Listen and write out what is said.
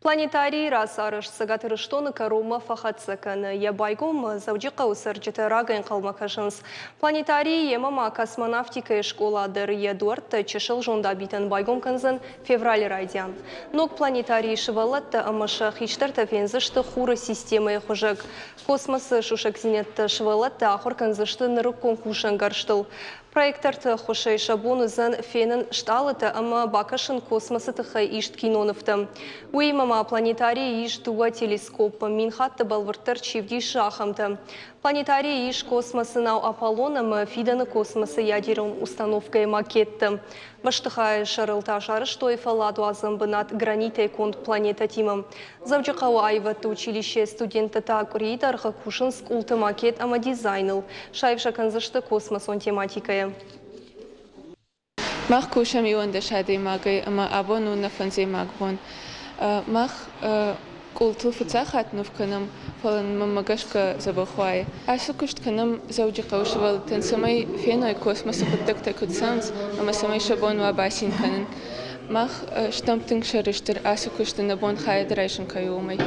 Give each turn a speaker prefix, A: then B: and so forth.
A: Планетарийы рацарӕзт Цӕгат Ирыстоны кӕронмӕ фӕхӕццӕ кӕны. Йӕ байгоммӕ Дзӕуджыхъӕуы цӕрджытӕ рагӕй ӕнхъӕлмӕ кӕсынц. Планетарийы йемӕ ма космонавтикӕйы скъола дӕр йӕ дуӕрттӕ чысыл зондабитӕн байгом кӕндзӕн февралы райдиан. Ног планетарийы сывӕллӕттӕ ӕмӕ сӕ хистӕртӕ фендзысты Хуры системӕйы хуызӕг. Космосы сусӕгдзинӕдтӕ сывӕллӕттӕ ахуыр кӕндзысты нырыккон кусӕнгӕрзтыл. Проекторты ӕххуысӕй сӕ бон уыдзӕн фенын стъалытӕ ӕмӕ бакӕсын космосы тыххӕй ист кинонывтӕ. Уыимӕ ма планетарийы ис дыууӕ телескопы, 1000 хатты бӕлвырддӕр чи вдисы, ахӕмтӕ. Планетарийы ис космосы нау Аполлон ӕмӕ фидӕны космосы ядерон установкӕйы макеттӕ. Бӕстыхайы сӕрыл та сарӕзтой фӕлладуадзӕн бынат гранитӕй конд планетӕтимӕ. Дзӕуджыхъӕуы аивӕдты училищейы студенттӕ та къуырийы дӕргъы кусынц къулты макет ӕмӕ дизайныл. Саив сӕ кӕндзысты космосон тематикӕйӕ.
B: Мах кусӕм 11 адӕймагӕй ӕмӕ абон у нӕ фӕндзӕймаг бон. Мах къултыл фыццаг хатт ныв кӕнӕм, фӕлӕ мӕнмӕ гӕсгӕ дзӕбӕх уайы. Ацы куыст кӕнӕм Дзӕуджыхъӕуы сывӕллӕттӕн, цӕмӕй феной космосы хъуыддӕгтӕ куыд цӕуынц ӕмӕ цӕмӕй сӕ бон уа бацин кӕнын. Мах стӕм тынг сӕрыстыр ацы куысты нӕ бон хайад райсын кӕй у, уымӕй.